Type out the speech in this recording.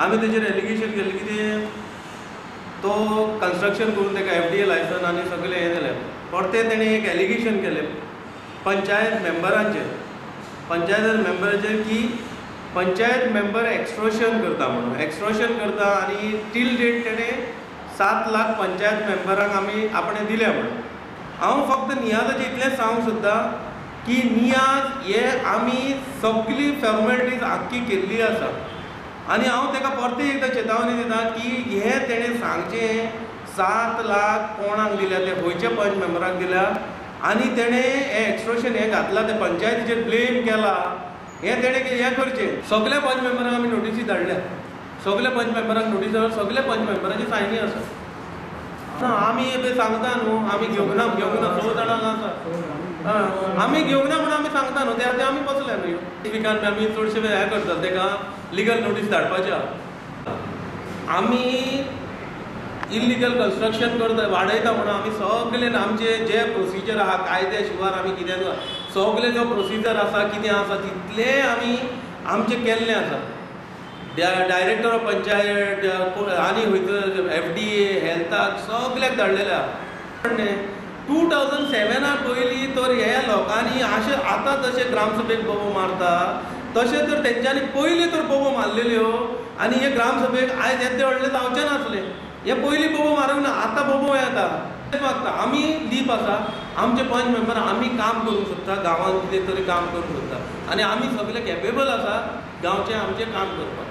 आमी तेजेर एलिगेशन केल्लें कितें तो कन्स्ट्रक्शन करून ताका FDA licence आनी सगळें हें जालें. परतें तेणें एक एलिगेशन केलें पंचायत मेंबरांचेर, पंचायत मेंबराचेर की पंचायत मेंबर एक्स्ट्रोशन करता म्हणून, एक्स्ट्रोशन करता आनी टील डेट तेणें 7 लाख पंचायत मेंबरांक आमी आपणें दिल्या म्हणून. हांव फक्त नियाजाचें इतलेंच सांगूंक सोदता की नियाज हे आमी सगळी फॉर्मेलिटीज आख्खी केल्ली आसा आनी हांव ताका परतें एकदां चेतावणी दिता की हें तेणें सांगचें 7 लाख कोणाक दिल्या, ते खंयच्या पंच मेंबराक दिल्या आनी तेणें हें एक्स्ट्रोशन हें घातलां, तें पंचायतीचेर ब्लेम केला, हें तेणें हें करचें. सगल्या पंच मेंबरांक आमी नोटीसी धाडल्या, सगल्या पंच मेंबरांक नोटीस धाडल्या, सगल्या पंच मेंबरांची सायनी आसा. ना आमी सांगता न्हू, आमी घेवंक ना, घेवंक ना, 6 जाणांक आसा, आमी घेवंक ना म्हणून आमी सांगता न्हू, त्या आमी बसले न्हू. विकान आमी चडशे हें करतात, ताका लिगल नोटीस धाडपाची आहा. आमी इल्लिगल कन्स्ट्रक्शन करता वाडयता म्हणून आमी सगळे आमचे जे प्रोसिजर आहा कायद्या शिवार आमी कितें सगळे जो प्रोसिजर आसा कितें आसा तितलें आमी आमचें केल्लें आसा. डायरेक्टर ऑफ पंचायत आनी खंयचो FDA हेल्थाक सगल्याक धाडलेलें आहा. 2007 पयलीं तर ह्या लोकांनी अशें आतां जशें ग्रामसभेक बोबो मारता तशें तर तेंच्यांनी पयलीं तर बोबो मारलेल्यो आनी हे ग्रामसभेक आयज येद्दे व्हडले जावचें नासलें. हे पयलीं बोबो मारूंक ना, आतां बोबो येता मागता. आमी दीप आसा, आमचे पंच मेंबर आमी काम करूंक सोदता, गांवांत कितें तरी काम करूंक सोदता आनी आमी सगळे केपेबल आसा गांवचें आमचें काम करपाक.